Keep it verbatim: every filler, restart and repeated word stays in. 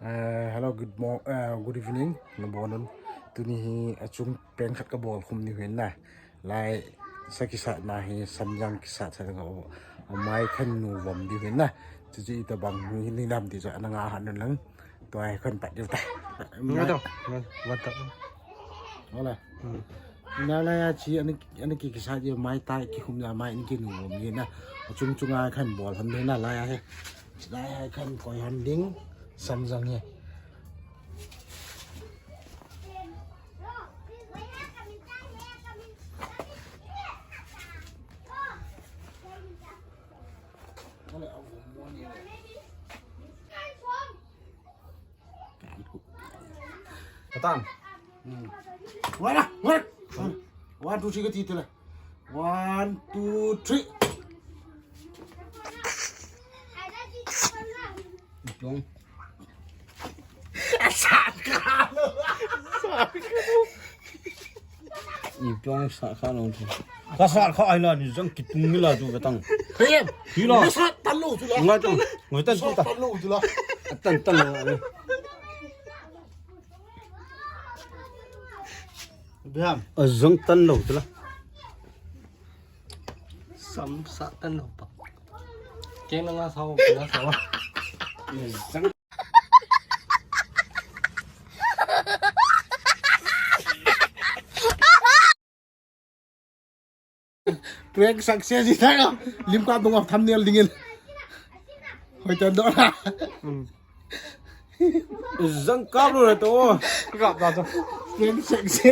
Uh, hello, good mo uh, good evening. Nabonun. Tuni hi achung peng khat kabol khum ni hin na. Lai sa kisat na hi samjang kisat sa nga o. Amai khan nu vom di hin na. Chuchu ita bang ni nam ti cha na nga han lang. Tua khan pat di ta. Nga to. Nga to. Hola. Na la ya chi ani ani ki kisa di mai ta ki khum la mai ni ki nu vom ni na. Chung chung a khan bol han na la ya he. La ya khan koi han ding samjang he. Hola. Patan. Hmm. Wala, wala. One, two, three, kati tila. One, two, three. Ipong. Ipong sa ka lo tu. Ka sa ka ai la ni jang kitung ni la tu ka tang. Kaya. Hi la. Sa talo tu la. Ngai tu. Ngai tan tu ta. Talo tu la. Tan tan la. Biham. Azang tan lo tu la. Sam sa tan lo pa. Keng na nga sao, keng na sao. Azang. Prank success ita ka. Lim ka dong thumbnail dingin. Hoi ta do la. Zang kap lo na to. Kap ta to. Prank success.